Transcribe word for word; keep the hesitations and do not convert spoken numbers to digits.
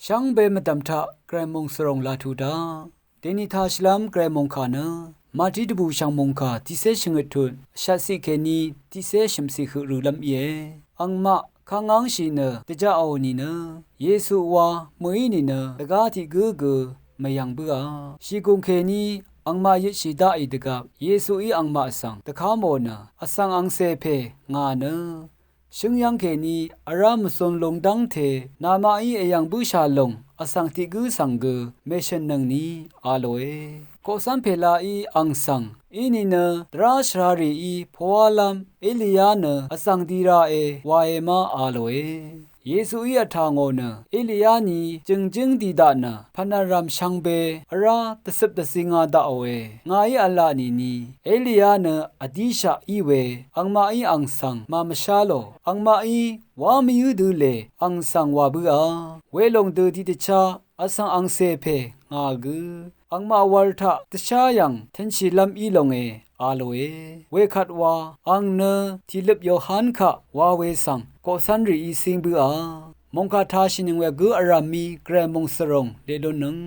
Shvngbe mvdv̀m taq gvray mòngsvròng laq tuq daq. Dèni tashìlv́m gvray mòngkà nø Màtí dvbùshv̀ng mòngkà tiqcé shvngøt tut vshatciq kèní tiqcé shø̀mciq høq rølv́m íe. Angmaq kangv́ngshì nø dvjaqò nìnø Yesu wa mø̀í nìnø dvgá tiq gǿ gø mvyv̀ng bǿà. Shìgùng kèní angmaq yøtshì daqì dvgvp Yesuí angmaq svng dvká mò nø vsvng angcè pè ngà nø shǿngyv́ng kèní vrá mvzun lung dv́ngte namaqí èyv̀ng bǿshà lòng vsvng tiq gǿ svng gø mèshø̀nnøngni a lòe. Koqcv́m pèlaqí ang svng í nìnø dvrá shvrarìí poálv́m Eliya nø vzv̀ng di rae wae má a lòe. Yesuí vtà ngò nø Eliya ni jø̀ngjǿng di daq nø pvnv̀rv̀m shvngbe vrá dvcøp dvzi nga daqòe. Ngàí v̄la nìni Eliya nø vdíshaq í we angmaqí ang svng màmvshá lò. Angmaqí wá mvyǿ dø lè ang svng wà bǿà. Welòng dø tiqdvchá vsvng angcè pè ngà gø angmaq wv̄l taq dvshá yv̀ng tø̄nshìlv́m í longe a lòe. Wekvt wa ang nø tìløp Yohan kaq wa we svng koqcv́nrìí cíng bǿà. Mòngkà tashìnøng we gǿ vrv̀m mí gvray mòngsvròng leq lúnnøng.